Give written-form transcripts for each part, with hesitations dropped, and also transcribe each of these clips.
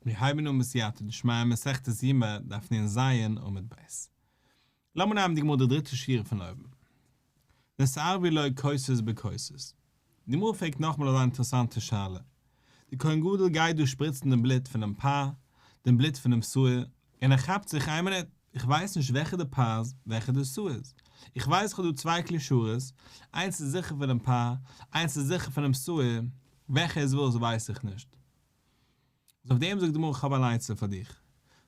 מיר הייבן אן בסייעתא דשמיא מסכת יומא דף נ ז עמוד ב'. לאמיר נעמען די גמרא די דריטע שורה פון אויבן. נתערבו לו כוסות בכוסות. די גמרא פרעגט נאכאמאל אזא אינטערעסאנטע שאלה. די כהן גדול גייט דא שפריצן דעם בלוט פונעם פר, דעם בלוט פונעם שעיר, און ער כאפט זיך איין מינוט, איך ווייס נישט וועלכע די פר איז, וועלכע די שעיר איז. איך ווייס איך האב דא צוויי כלי שרת, איינס איז זיכער פונעם פר, איינס איז זיכער פונעם שעיר, וועלכע איז וואס ווייס איך נישט. איז אויף דעם זאגט די גמרא איך האב אן עצה פאר דיך,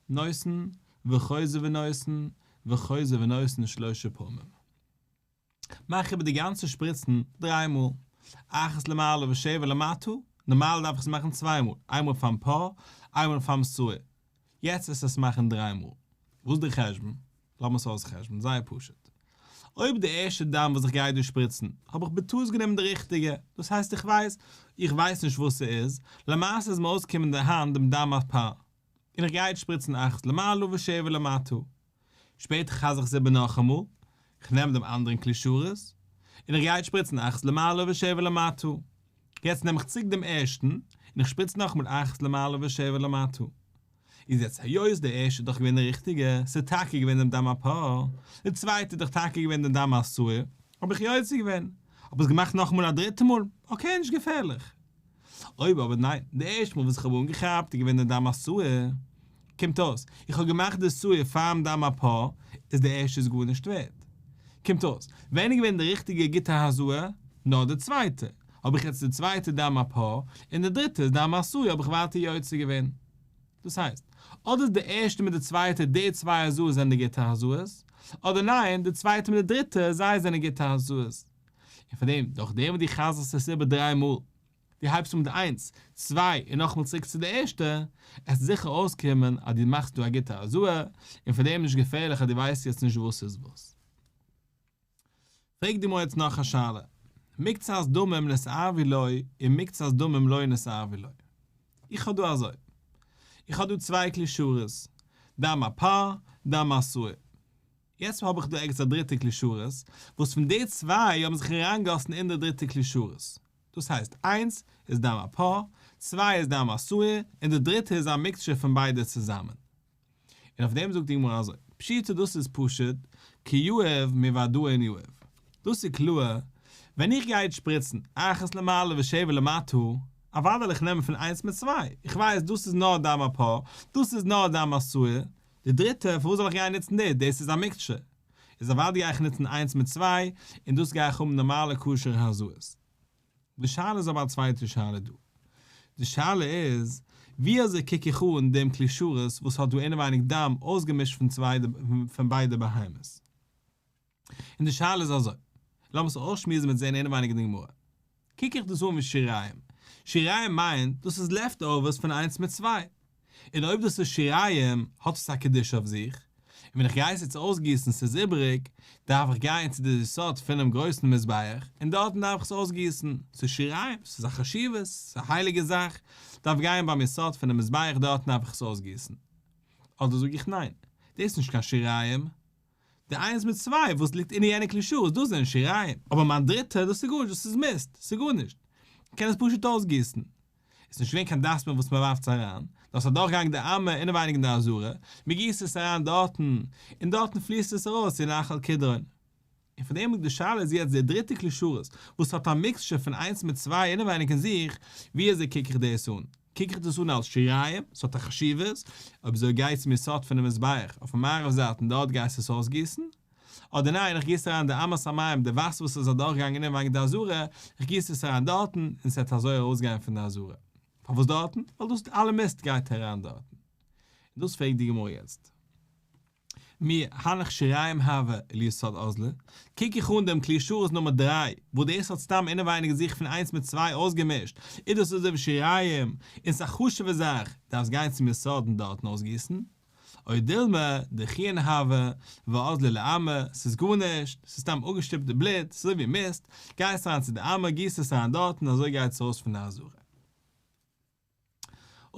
נותן וחוזר ונותן וחוזר ונותן שלשה פעמים. מאך איבער די גאנצע שפריצן דריי מאל, אחת למעלה ושבע למטה, נארמאל דארף איך עס מאכן צוויי מאל, איינמאל פארן פר, איינמאל פארן שעיר, יעצט וועסטו עס מאכן דריי מאל. וואס איז די חשבון? לאמיר עס אויסחשבון, זייער פשוט. אויב די ערשטע דם וואס איך גיי דא שפריצן, האב איך בטעות גענומען די ריכטיגע, דאס הייסט איך ווייס, איך ווייס נישט וואס ס'איז, למעשה איז מיר אויסגעקומען אין די האנט דעם דם הפר, און איך גיי יעצט שפריצן אחת למעלה ושבע למטה. שפעטער חזר איך עס איבער נאכאמאל, איך נעם דעם אנדערן כלי שרת, און איך גיי יעצט שפריצן אחת למעלה ושבע למטה. יעצט נעם איך צוריק דעם ערשטן, און איך שפריץ נאכאמאל אחת למעלה ושבע למטה. איז יעצט היות די ערשטע איז דאך געווען די ריכטיגע, ס'איז טאקע געווען דעם דם הפר, די צווייטע איז דאך טאקע געווען דעם דם השעיר, האב איך יוצא געווען, האב עס געמאכט נאכאמאל א דריטע מאל, okay נישט געפערליך. אויב אבער ניין, די ערשטע מאל וואס איך האב אנגעכאפט איז געווען די דם השעיר, קומט אויס, איך האב געמאכט די שעיר פאר'ן דם הפר, איז די ערשטע איז גארנישט ווערט. קומט אויס, ווען איז געווען די ריכטיגע גוטע הזאה? נאר די צווייטע. האב איך יעצט די צווייטע דם הפר, און די דריטע איז דם השעיר האב איך ווייטער יוצא געווען. דאס הייסט, אדער איז די ערשטע מיט די צווייטע די צוויי הזאות זענען די גוטע הזאות, אדער ניין, די צווייטע מיט די דריטע, זיי זענען גוטע הזאות. און פאר דעם, דורך דעם וואס דו חזר'סט עס איבער דריי מאל, דו הייבסט אן מיט איינס, צוויי, און נאכאמאל צוריק צו די ערשטע, עס וועט זיכער אויסקומען אז דו מאכסט דא א גוטע הזאה, און פאר דעם נישט געפערליך אז דו ווייסט יעצט נישט וואס איז וואס. פרעגט די גמרא יעצט נאך א שאלה, מקצת דמים נתערבו לו און מקצת דמים לא נתערבו לו. איך האב דא אזוי, איך האב דא צוויי כלי שרת, דם הפר, דם השעיר. יעצט האב איך דא ערגעץ א דריטע כלי שרת, וואס פון די צוויי האבן זיך אריינגעגאסן אין די דריטע כלי שרת. דאס הייסט, איינס איז דם הפר, צוויי איז דם השעיר, און די דריטע איז א mixture פון ביידע צוזאמען. און אויף דעם זאגט די גמרא אזוי, פשיטא דאס איז פשוט, כי יהיב מוודאין יהיב. דאס איז קלאר, ווען איך גיי יעצט שפריצן, אחת למעלה ושבע למטה, אוודאי וועל איך נעמען פון איינס מיט צוויי, איך ווייס דאס איז נאר דם הפר, דאס איז נאר דם השעיר, די דריטע, פארוואס זאל איך גיין נוצן די, דאס איז א mixture. איז אוודאי גיי איך נוצן איינס מיט צוויי, און דאס גיי איך האבן נארמאלע כשר'ע הזאות. די שאלה איז אבער א צווייטע שאלה דא. די שאלה איז, ווי אזוי קוק איך אן דעם כלי שרת וואס האט דא אינעווייניג דם אויסגעמישט פון צוויי פון ביידע בהמות? און די שאלה איז אזוי, לאמיר עס אויסשמועסן מיט זען אינעווייניג אין די גמרא. קוק איך דאס אן ווי שיריים. שיריים מיינט, דאס איז leftovers פון איינס מיט צוויי. און אויב דאס איז שיריים, האט עס א קדושה אויף זיך, און ווען איך גיי עס יעצט אויסגיסן ס'איז איבעריג, דארף איך גיין צו די יסוד פונעם גרויסן מזבח, און דארטן דארף איך עס אויסגיסן, ס'איז שיריים, ס'איז א חשיבות, ס'איז א הייליגע זאך, דארף גיין ביים יסוד פונעם מזבח דארטן דארף איך עס אויסגיסן. אדער זאג איך ניין, דאס איז נישט קיין שיריים, די איינס מיט צוויי וואס ליגט אין יענע כלי שרת דאס זענען שיריים, אבער מיין דריטע דאס איז גארנישט דאס איז מיסט, ס'איז גארנישט, מ'קען עס פשוט אויסגיסן. עס איז נישט געווען קיין dustbin וואס מען ווארפט עס אריין, נאר עס האט דורכגעגאנגען די אמה אינעווייניג אין די עזרה, מען גיסט עס אריין דארטן, און דארטן פליסט עס ארויס צו נחל קדרון. און פון דעם די שאלה איז יעצט די דריטע כלי שרת וואס האט א mixture פון איינס מיט צוויי אינעווייניג אין זיך, ווי אזוי קוק איך דאס אן? קוק איך דאס אן אלס שיריים? ס'האט א חשיבות? אויב אזוי גיי צום יסוד פונעם מזבח אויפן מערב זייט און דארט גייסטו עס אויסגיסן? אדער ניין איך גיס אריין די אמת המים די וואסער וואס איז אדורכגעגאנגען אינעווייניג די עזרה, איך גיס עס אריין דארטן און ס'וועט אזוי ארויסגיין פון די עזרה. פארוואס דארטן? ווייל דאס אלע מיסט גייט אריין דארטן. און דאס פרעגט די גמרא יעצט. מי הנך שיריים הוו וליסוד אזלי, קוק איך אן דעם כלי שרת נומער דריי, וואס דאס האט סתם אינעווייניג זיך פון איינס מיט צוויי אויסגעמישט, איז דאס אזוי ווי שיריים, און ס'איז א חשוב'ע זאך, דארפסט גיין צום יסוד און דארטן אויסגיסן. או דילמא, דחויין הוו, ואזלי לאמה, ס'איז גארנישט, ס'איז סתם אפגעשטופטע בלוט, ס'איז אזוי ווי מיסט, גייסט אריין צו די אמה, גיסט עס אריין דארטן, אזוי גייט עס ארויס פון די עזרה.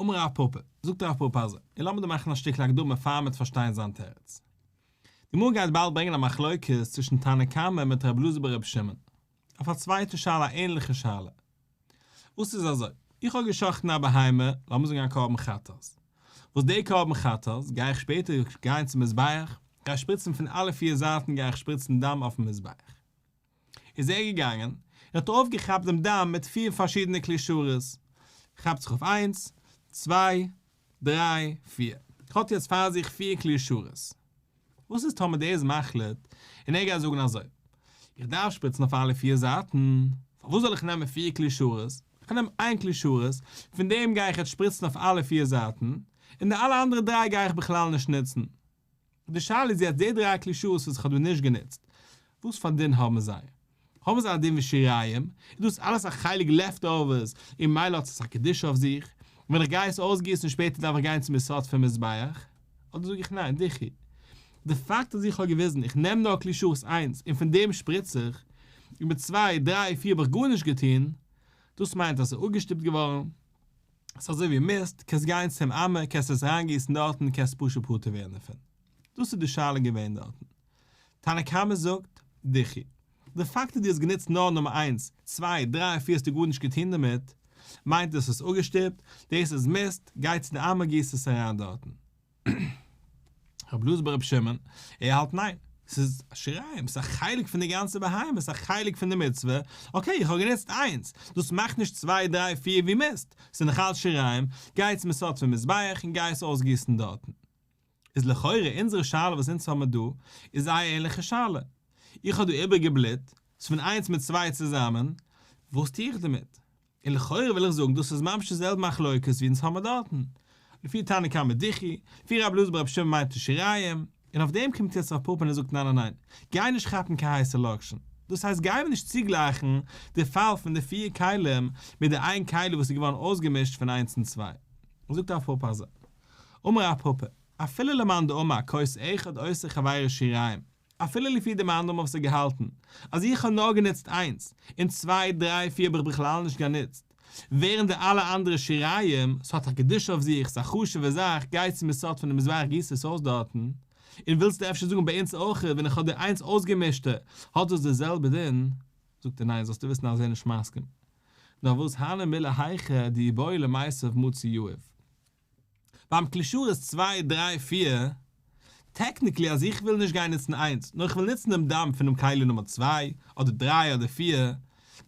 אמר רב פפא, זאגט רב פפא אזוי, און לאמיר דא מאכן א שטיקל הקדמה פאר מ'וועט פארשטיין זיין תירוץ. די גמרא גייט באלד ברענגען א מחלוקת צווישן תנא קמא מיט רבי אלעזר ברבי שמעון, אויף א צווייטע שאלה א ענליכע שאלה. וואס איז אזוי, איך האב גע'שחט'ן א בהמה, לאמיר זאגן א קרבן חטאת. וואס די קרבן חטאת גיי איך שפעטער גיין צום מזבח, גיי שפריצן פון אלע פיר זייטן גיי איך שפריצן דם אויפן מזבח. איז ער געגאנגען און האט אויפגעכאפט דעם דם מיט פיר פארשידענע כלי שרת, כאפט זיך אויף איינס, צוויי, דריי, פיר, האט יעצט פאר זיך פיר כלי שרת. וואס איז טאמער דער איז מחליט און ער גייט זאגן אזוי, איך דארף שפריצן אויף אלע פיר זייטן, פארוואס זאל איך נעמען פיר כלי שרת, איך נעם איין כלי שרת, פון דעם גיי איך יעצט שפריצן אויף אלע פיר זייטן, און די אלע אנדערע דריי גיי איך בכלל נישט נוצן. די שאלה איז יעצט די דריי כלי שרת וואס איך האב דא נישט גענוצט, וואס פאר דין האבן זיי? האבן זיי א דין ווי שיריים? איז דאס אלעס א חלק לעפט אווערס און מילא האט עס א קדושה אויף זיך, און ווען איך גיי עס אויסגיסן שפעטער דארף איך גיין צום יסוד פון מזבח? אדער זאג איך ניין, דיחוי. די פאקט אז איך האב געוויזן איך נעם נאר כלי שרת איינס און פון דעם שפריץ איך, און מיט צוויי, דריי, פיר האב איך גארנישט געטון, דאס מיינט אז עס איז אפגעשטופט געווארן, עס איז אזוי ווי מיסט, קענסט גיין צום אמה, קענסט עס אריינגיסן דארטן, קענסט פשוט פטור ווערן דערפון. דאס איז די שאלה געווען דארטן. תנא קמא זאגט, דיחוי. די פאקט אז דו האסט גענוצט נאר נומער איינס, צוויי, דריי, פיר האסטו גארנישט געטון דערמיט, מיינט דאס איז אפגעשטופט, דאס איז מיסט, גיי צו די אמה גיס עס אריין דארטן. רבי אלעזר ברבי שמעון, ער האלט ניין, ס'איז שיריים, ס'איז א חלק פון די גאנצע בהמה, ס'איז א חלק פון די מצוה, okay, איך האב גענוצט איינס, דאס מאכט נישט צוויי דריי פיר ווי מיסט, ס'איז נאך אלץ שיריים, גיי צום יסוד פון מזבח און גיי עס אויסגיסן דארטן. איז לכאורה אונזערע שאלה וואס אונז האמיר דא, איז זייער ענליכע שאלה. איך האב דא איבריגע בלוט, ס'איז פון איינס מיט צוויי צוזאמען, וואס טו איך דערמיט? און לכאורה וויל איך זאגן דאס איז ממש די זעלבע מחלוקת ווי אונז האמער דארטן, לפי תנא קמא דיחוי, לפי רבי אלעזר ברבי שמעון מיינט עס שיריים, און אויף דעם קומט יעצט רב פפא און ער זאגט ניין ניין ניין, גיי נישט כאפן קיין הייסע לאקשן, דאס הייסט גיי מיר נישט צוגלייכן די פאל פון די פיר כלים מיט די איין כלי וואס איז געווארן אויסגעמישט פון איינס און צוויי. זאגט רב פפא אזוי, אמר רב פפא, אפילו למאן דאמר כוס אחד עושה חברו שיריים, אפילו לפי די מאן דאמר וואס האט געהאלטן אז איך האב נאר גענוצט איינס, און צוויי דריי פיר האב איך בכלל נישט גענוצט, ווערן די אלע אנדערע שיריים, ס'האט א קדושה אויף זיך, ס'איז א חשוב'ע זאך, גיי צום יסוד פון די מזבח גיס עס אויס דארטן, און ווילסטו אפשר זאגן ביי אונז אויך ווען איך האב די איינס אויסגעמישטע האט דאס די זעלבע דין? זאגט ער ניין זאלסטו וויסן אז ער איז נישט מסכים. נאר וואס הני מילי היכא דאי בעי למיתב מצי יהיב. ביים כלי שרת צוויי דריי פיר, technically אז איך וויל נישט גיין נוצן איינס, נאר איך וויל נוצן דעם דם פונעם כלי נומער צוויי, אדער דריי אדער פיר,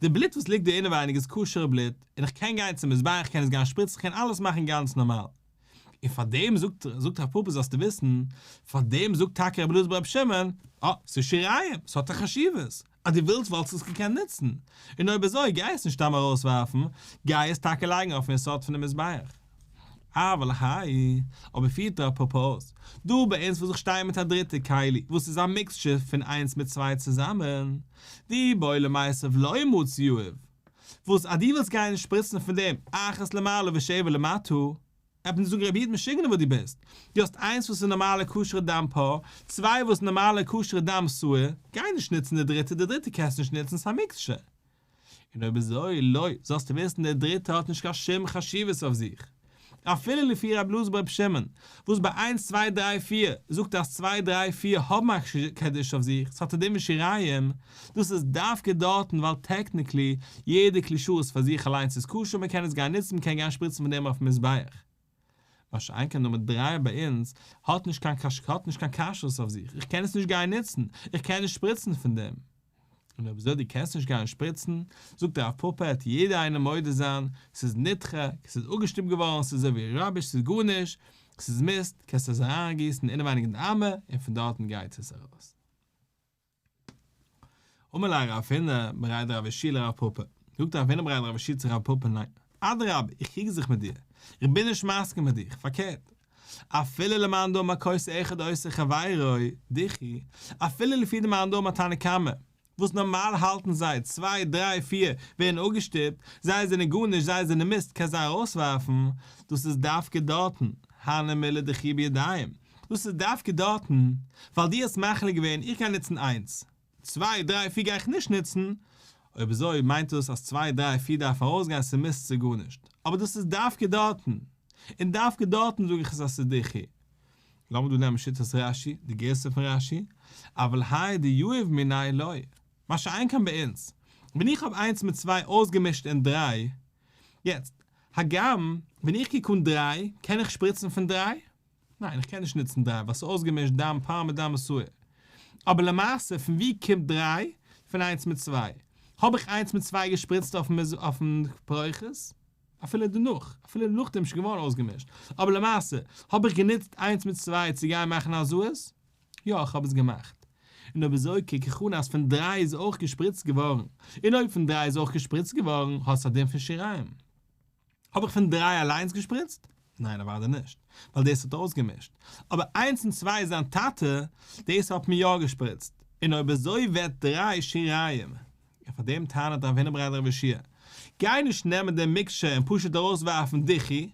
די בלוט וואס ליגט דא אינעווייניג איז כשר'ע בלוט, און איך קען גיין צום מזבח, איך קען עס גיין שפריצן, איך קען אלעס מאכן גאנץ נארמאל. און פאר דעם זאגט זאגט רב פפא זאלסטו וויסן, פאר דעם זאגט טאקע רבי אלעזר ברבי שמעון, אה, ס'איז שיריים, ס'האט א חשיבות, אז דו ווילסט וואלסטו עס געקענט נוצן, און אויב אזוי גיי עס נישט סתם ארויסווארפן, גיי עס טאקע לייגן אויפן יסוד פונעם מזבח. אבל האי, אבער פירט רב פפא אויס, דא ביי אונז וואס איך שטיי מיט א דריטע כלי וואס איז א mixture פון איינס מיט צוויי צוזאמען, דאי בעי למיתב לא מצי יהיב, וואס אז דו ווילסט גיין שפריצן פון דעם אחת למעלה ושבע למטה, עפען זאג רבי איד משוגענער וואס דו ביסט, דו האסט איינס וואס איז נארמאלע כשר'ע דם פר, צוויי וואס איז נארמאלע כשר'ע דם שעיר, גיי נישט נוצן די דריטע, די דריטע קענסטו נישט נוצן ס'איז א mixture. און אויב אזוי לא, זאלסטו וויסן די דריטע האט נישט קיין שום חשיבות אויף זיך. אפילו לפי רבי אלעזר ברבי שמעון, וואס ביי איינס צוויי דריי פיר זאגט אז צוויי דריי פיר האבן א קדושה אויף זיך, ס'האט א דין ווי שיריים, דאס איז דווקא דארטן ווייל technically יעדע כלי שרת פאר זיך אליינס איז כשר מען קען עס גיין נוצן מען קען גיין שפריצן פון דעם אויפן מזבח. מה שאין כן נומער דריי ביי אונז האט נישט קיין האט נישט קיין כשרות אויף זיך, איך קען עס נישט גיין נוצן, איך קען נישט שפריצן פון דעם. און אויב אזוי דו קענסט נישט גיין שפריצן, זאגט הרב פאפא העט יעדער איינער מודה זיין, ס'איז נדחה, ס'איז אפגעשטופט געווארן, ס'איז אזוי ווי rubbish, ס'איז גארנישט, ס'איז מיסט, קענסט עס אריינגיסן אינעווייניג אין די אמה, און פון דארטן גייט עס ארויס. אמר ליה רב הונא בריה דרב יהושע לרב פפא, זאגט רב הונא בריה דרב יהושע צו רב פפא ניין, אדרבה איך קריג זיך מיט דיר, איך בין נישט מסכים מיט דיך, פארקערט, אפילו למאן דאמר כוס אחד עושה חברו, דיחוי, אפילו לפי די מאן דאמר תנא קמא, וואס נארמאל האלטן זיי צוויי דריי פיר ווערן אפגעשטופט, זיי זענען גארנישט זיי זענען מיסט קענסט זיי ארויסווארפן, דאס איז דווקא דארטן, הני מילי דחי בידיים, דאס איז דווקא דארטן, ווייל דו האסט מחליט געווען איך גיי נוצן איינס, צוויי דריי פיר גיי איך נישט נוצן, אויב אזוי מיינט דאס אז צוויי דריי פיר דארף ארויסגיין ס'מיסט צו גארנישט, אבער דאס איז דווקא דארטן, און דווקא דארטן זאג איך עס אז ס'איז דיחוי. לאמיר דא נעמען שיטת רש"י, די גירסא פון רש"י, אבל האי דיהיב מיניה לא, מה שאין כן ביי אונז, ווען איך האב איינס מיט צוויי אויסגעמישט אין דריי, יעצט, הגם, ווען איך קוק אן דריי, קען איך שפריצן פון דריי? ניין, איך קען נישט נוצן דריי, ווייל ס'איז אויסגעמישט דם פר מיט דם שעיר. אבער למעשה, פון וואו קומט דריי? פון איינס מיט צוויי. האב איך איינס מיט צוויי געשפריצט אויפן פרוכת? אפילו דערנאך, אפילו נאכדעם איז שוין געווארן אויסגעמישט. אבער למעשה, האב איך גענוצט איינס מיט צוויי צו גיין מאכן הזאות? יא, איך האב עס געמאכט. און אויב אזוי קוק איך אן אז פון דריי איז אויך געשפריצט געווארן, און אויב פון דריי איז אויך געשפריצט געווארן, האט עס א דין פון שיריים. האב איך פון דריי אליינס געשפריצט? ניין אוודאי נישט, ווייל דאס האט אויסגעמישט. אבער איינס און צוויי איז זיין טאטע, דאס האט מען יא געשפריצט. און אויב אזוי ווערט דריי שיריים. און פאר דעם טענה'ט רב הונא בריה דרב יהושע גיי נישט נעמען דעם מקשה און פשוט ארויסווארפן דיחוי,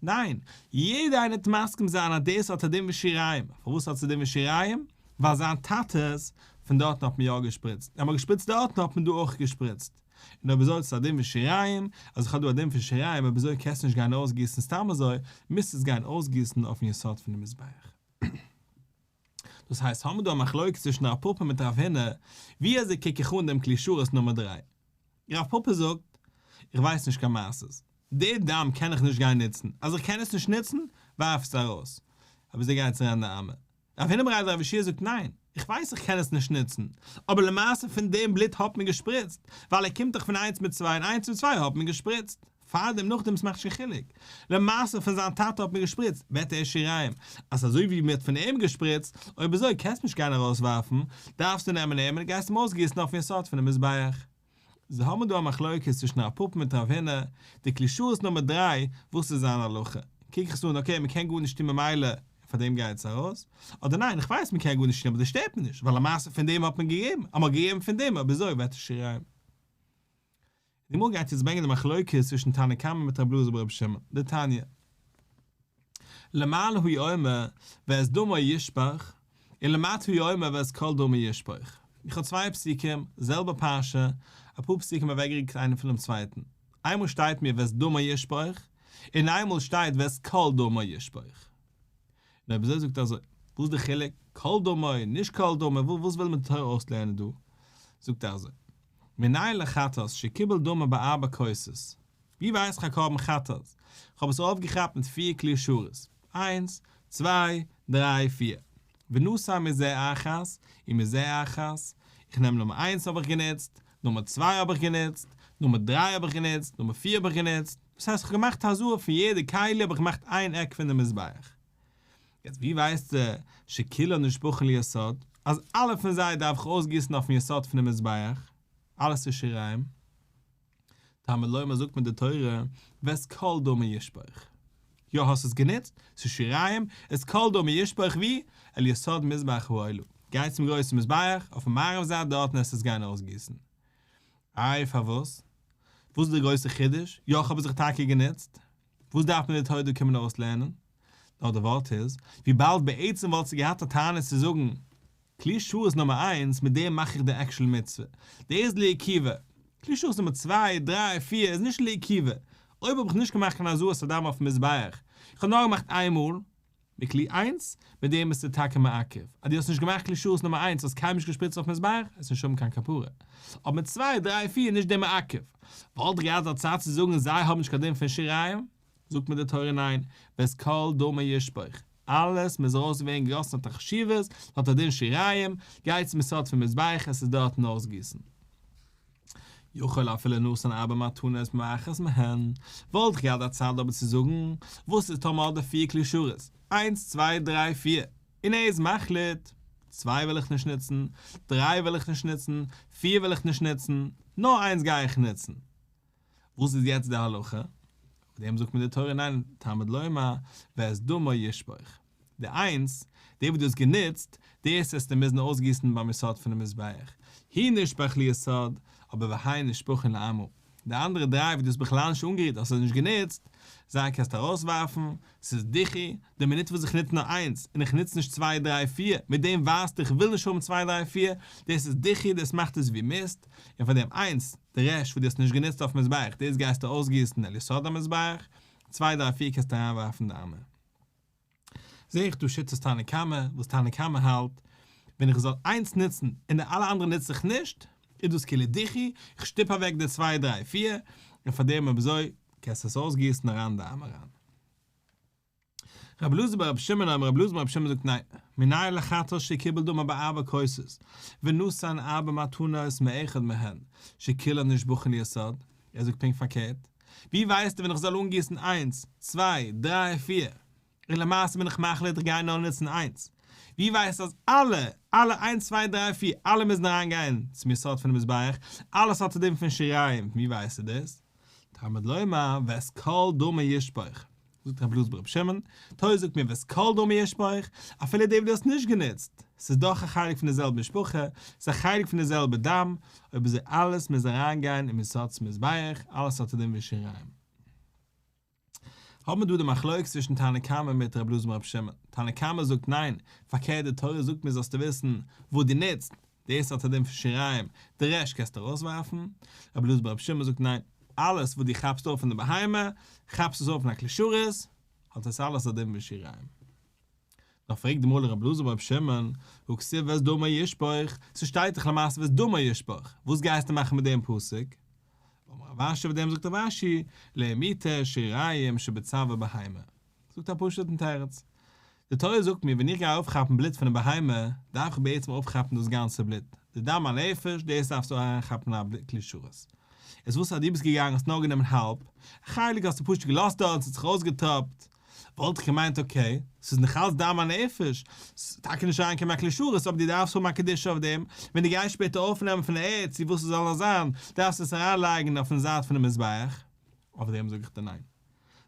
ניין, יעדער איינער וועט מסכים זיין אז דאס האט א דין ווי שיריים, פארוואס האט עס א דין ווי שיריים? ווייל זיין טאטע'ס, פון דארטן האט מען יא געשפריצט, און אז מען האט געשפריצט דארטן האט מען דא אויך געשפריצט, און אויב אזוי האט עס א דין ווי שיריים, אז איך האב דא א דין פון שיריים אויב אזוי קענסטו נישט גיין אויסגיסן סתם אזוי, מוזט עס גיין אויסגיסן אויפן יסוד פונעם מזבח. דאס הייסט האמיר דא א מחלוקת צווישן רב פפא מיט רב הונא, ווי אזוי קוק איך אן דעם כלי שרת נומער דריי? רב פפא זאגט, איך ווייס נישט קיין מעשות, די דם קען איך נישט גיין נוצן, אז איך קען עס נישט נוצן, ווארף עס ארויס. אבער אזוי גייט עס אריין אין די אמה. רב הונא בריה דרב יהושע זאגט ניין, איך ווייס איך קען עס נישט נוצן, אבער למעשה פון דעם בלוט האט מען געשפריצט, ווייל ער קומט דאך פון איינס מיט צוויי און איינס מיט צוויי האט מען געשפריצט. פארדעם נאכדעם ס'מאכט נישט קיין חילוק. למעשה פון זיין טאטע האט מען געשפריצט, ווערט ער שיריים. אז אזוי ווי מ'האט פון אים געשפריצט, אויב אזוי קענסט נישט גיין ארויסווארפן, דארפסטו נעמען אים און גייסט אים אויסגיסן אויפן יסוד פונעם מזבח. איז האמיר דא א מחלוקת צווישן רב פפא מיט רב הונא, די כלי שרת נומער דריי, וואס איז זיין הלכה? קוק איך עס אן, okay מ'קען גארנישט טון ממילא און פאר דעם גייט עס ארויס, אדער ניין איך ווייס מ'קען גארנישט טון אבער דאס שטערט מיר נישט, ווייל למעשה פון דעם האט מען געגעבן, אז מ'האט געגעבן פון דעם אויב אזוי ווערט עס שיריים. די גמרא גייט יעצט ברענגען די מחלוקת צווישן תנא קמא מיט רבי אלעזר ברבי שמעון, דתניא. למעלה הוא אומר ואת דמו ישפך, און למטה הוא אומר ואת כל דמו ישפוך. איך האב צוויי פסוקים, זעלבע פרשה, אפאר פסוקים אוועקגערוקט איינער פונעם צווייטן. איינמאל שטייט מיר ואת דמו ישפוך, און איינמאל שטייט ואת כל דמו ישפוך. און אויב אזוי זאגט אזוי, וואס איז די חילוק, כל דמו, נישט כל דמו, וואס וויל מיר די תורה אויסלערנען דא? זאגט ער אזוי. מנין לחטאת שקיבל דמה בארבע כוסות? ווי ווייס איך א קרבן חטאת? כ'האב עס אויפגעכאפט מיט פיר כלי שרת, איינס, צוויי, דריי, פיר. ונתן מזה אחת, ומזה אחת, איך נעם נומער איינס האב איך גענוצט, נומער צוויי האב איך גענוצט, נומער דריי האב איך גענוצט, נומער פיר האב איך גענוצט, דאס הייסט כ'האב געמאכט הזאה פון יעדע כלי האב איך געמאכט איין עק פון די מזבח. יעצט ווי ווייסטו שכולן נשפכין ליסוד, אז אלע פון זיי דארף איך אויסגיסן אויפן יסוד פונעם מזבח, אלעס איז שיריים? תלמוד לומר זאגט מיר די תורה, ואת כל דמו ישפוך. יא האסט עס גענוצט, ס'איז שיריים, את כל דמו ישפוך ווי? אל יסוד מזבח העולה. גיי צום גרויסן מזבח, אויפן מערב זייט דארטן עסט עס גיין אויסגיסן. איי פארוואס? וואס איז די גרויסע חידוש? יא כ'האב עס זיך טאקע גענוצט. וואס דארף מיר די תורה דא קומען אויסלערנען? נאר די ווארט איז, וויבאלד בעצם וואלט זי געהאט א טענה צו זאגן, כלי שרת נומער איינס, מיט דעם מאך איך די actual מצוה. דער איז לעיכובא. כלי שרת נומער צוויי, דריי, פיר איז נישט לעיכובא. אויב האב איך נישט געמאכט קיין הזאת הדם אויפן מזבח, איך האב נאר געמאכט איין מאל, מיט כלי איינס, מיט דעם ביסטו טאקע מעכב. אז דו האסט נישט געמאכט כלי שרת נומער איינס, האסט קיינמאל נישט געשפריצט אויפן מזבח, וועסט נישט האבן קיין כפרה. אבער מיט צוויי, דריי, פיר איז נישט דער מעכב. וואלט איך געהאט א צד צו זאגן זיי האבן נישט קיין דין פון שיריים? זאגט מיר די תורה ניין, ואת כל דמו ישפוך, אלעס מוז ארויס ווערן געגאסן האט א חשיבות, האט א דין שיריים, גייט צום יסוד פון מזבח עס איז דארטן אויסגיסן. יכול אפילו נתן ארבע מתנות מאחת מהן, וואלט איך געהאט א צד אבער צו זאגן, וואס איז טאמער האט ער פיר כלי שרת, איינס צוויי דריי פיר, און ער איז מחליט, צוויי וויל איך נישט נוצן, דריי וויל איך נישט נוצן, פיר וויל איך נישט נוצן, נאר איינס גיי איך נוצן. וואס איז יעצט די הלכה? אויף דעם זאגט מיר די תורה ניין, תלמוד לומר, ואת דמו ישפוך. די איינס, די וואס דו האסט גענוצט, דאס וועסטו מוזן אויסגיסן ביים יסוד פונעם מזבח. הוא נשפך ליסוד, אבער והן נשפכין לאמה. די אנדערע דריי וואס דו האסט בכלל נישט אנגערירט, האסט עס נישט גענוצט, זיי קענסטו ארויסווארפן, ס'איז דיחוי, די מינוט וואס איך נוץ נאר איינס, און איך נוץ נישט צוויי דריי פיר, מיט דעם ווייזטו איך וויל נישט האבן צוויי דריי פיר, דאס איז דיחוי, דאס מאכט עס ווי מיסט, און פאר דעם איינס, די רעשט וואס דו האסט נישט גענוצט אויפן מזבח, דאס גייסטו אויסגיסן על יסוד המזבח, צוויי דריי פיר קענסטו אריינווארפן די אמה. זעה איך דא שיטת תנא קמא, וואס תנא קמא האלט, ווען איך זאל איינס נוצן און די אלע אנדערע נוץ איך נישט, איז דאס כאילו דיחוי, איך שטופ אוועק די צוויי דריי פיר, און פאר דעם אויב אזוי. קענסט עס אויסגיסן אריין אין די דם אריין. רבי אלעזר ברבי שמעון אומר רבי אלעזר ברבי שמעון זאגט ניין, מנין לחטאת שקיבל דמה בארבע כוסות, ונתן ארבע מתנות מאחד מהן, שכולן נשפכין ליסוד, ער זאגט פונקט פארקערט, ווי ווייסטו ווען איך זאל אנגיסן איינס, צוויי, דריי, פיר, און למעשה בין איך מחליט איך גיי נאר נוצן איינס, ווי ווייסטו אז אלע, אלע איינס צוויי דריי פיר, אלע מוזן אריין גיין צום יסוד פונעם מזבח, אלעס האט א דין פון שיריים, ווי ווייסטו דאס? תלמוד לומר ואת כל דמו ישפוך, זאגט רבי אלעזר ברבי שמעון, תורה זאגט מיר ואת כל דמו ישפוך, אפילו די וואס דו האסט נישט גענוצט, ס'איז דאך א חלק פון די זעלבע משפחה, ס'איז א חלק פון די זעלבע דם, אויב אזוי אלעס מוז אריין גיין אין יסוד צום מזבח, אלעס האט א דין ווי שיריים. האבן מיר דא די מחלוקת צווישן תנא קמא מיט רבי אלעזר ברבי שמעון, תנא קמא זאגט ניין, פארקערט די תורה זאגט מיר זאלסטו וויסן וואס דו נוצט, דאס האט א דין פון שיריים, די רעשט קענסטו ארויסווארפן, רבי אלעזר ברבי שמעון זאגט ניין, אלעס וואס דו כאפסט אויף פון די בהמה, כאפסט עס אויף אין א כלי שרת, האט עס אלעס א דין ווי שיריים. נאך פרעגט די גמרא לרבי אלעזר ברבי שמעון, הא כתיב ואת דמו ישפוך, ס'שטייט דאך למעשה ואת דמו ישפוך, וואס גייסטו מאכן מיט דעם פסוק? אמר רב אשי אויף דעם זאגט רב אשי, למעוטי שיריים שבצוואר בהמה. זאגט א פשוט'ן תירוץ. די תורה זאגט מיר ווען איך גיי אויפכאפן בלוט פון א בהמה, דארף איך בעצם אויפכאפן דאס גאנצע בלוט, די דם הנפש, דאס דארפסטו אריינכאפן אין א כלי שרת. איז וואס אז דו ביסט געגאנגען האסט נאר גענומען האלב, א חלק האסטו פשוט געלאזט דארט און ס'האט זיך אויסגעטראפט, וואלט איך געמיינט okay, ס'איז נאכאלץ דם הנפש, ס'איז טאקע נישט אריינגעקומען א כלי שרת אבער דו דארפסט האבן א קדושה אויף דעם, ווען דו גייסט שפעטער אויפנעמען פון די ערד צו וואס ס'זאל נאר זיין, דארפסטו עס אריינלייגן אויפן זייט פונעם מזבח. אויף דעם זאג איך דיר ניין.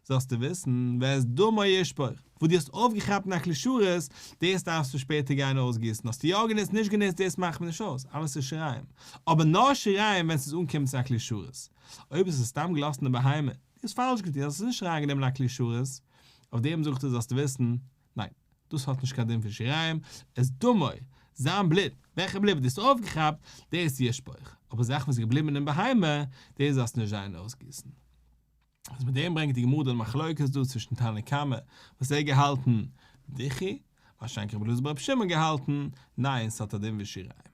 זאלסטו וויסן, ואת דמו ישפוך, וואס דו האסט אויפגעכאפט אין א כלי שרת, דאס דארפסטו שפעטער גיין אויסגיסן, האסטו יא גענוצט נישט גענוצט דאס מאכט מיר נישט אויס, אלעס איז שיריים, אבער נאר שיריים ווען ס'איז אנגעקומען צו א כלי שרת, אויב איז עס סתם געלאזט אין די בהמה, דו האסט פאלש געטון, האסט עס נישט אריינגענומען אין א כלי שרת, אויף דעם זאגט ער זאלסטו וויסן, ניין, דאס האט נישט קיין דין פון שיריים, ואת דמו, זיין בלוט, וועלכע בלוט וואס דו האסט אויפגעכאפט, דאס ישפוך, אבער זאכן וואס איז געבליבן אין בהמה, דאס זאלסטו נישט גיין אויסגיסן. איז מיט דעם ברענגט די גמרא די מחלוקת דא צווישן תנא קמא וואס ער האט געהאלטן דיחוי, מה שאין כן רבי אלעזר ברבי שמעון געהאלטן ניין ס'האט א דין ווי שיריים.